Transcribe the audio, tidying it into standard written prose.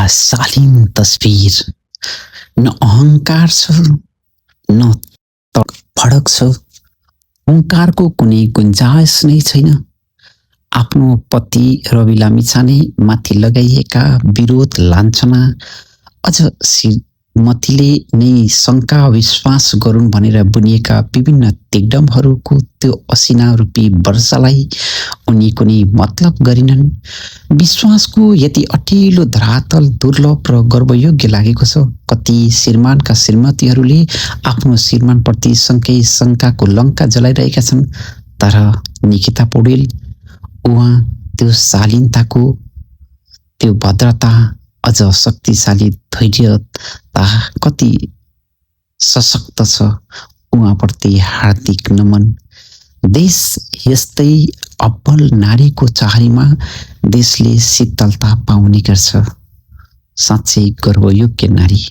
शालीन तस्बिर। न अहङ्कार छ न तर्क भडक छ। अहङ्कारको कुनै गुन्जाइस नै छैन। आफ्नो पति रवि लामिछाने माथि लगाइएका विरोध लान्छना अझ श्रीमतीले नै शङ्का विश्वास गरून् भनेर बुनिएका विभिन्न दिग्डमहरूको त्यो असिना रूपी वर्षालाई उनी कुनै मतलब गरिनन्। विश्वासको यति अटिलो धरातल दुर्लभ र गर्वयोग्य लागेको छ। कति श्रीमानका श्रीमतीहरूले आफ्नो श्रीमानप्रति सँगै शङ्काको लङ्का जलाइरहेका छन्, तर निकिता पौडेल उहाँ त्यो शालीनताको, त्यो भद्रता, अझ शक्तिशाली धैर्यता कति सशक्त छ। उहाँप्रति हार्दिक नमन। देश यस्तै अब्बल नारीको चाहरीमा देशले शीतलता पाउने गर्छ। साँच्चै गर्वयोग्य नारी।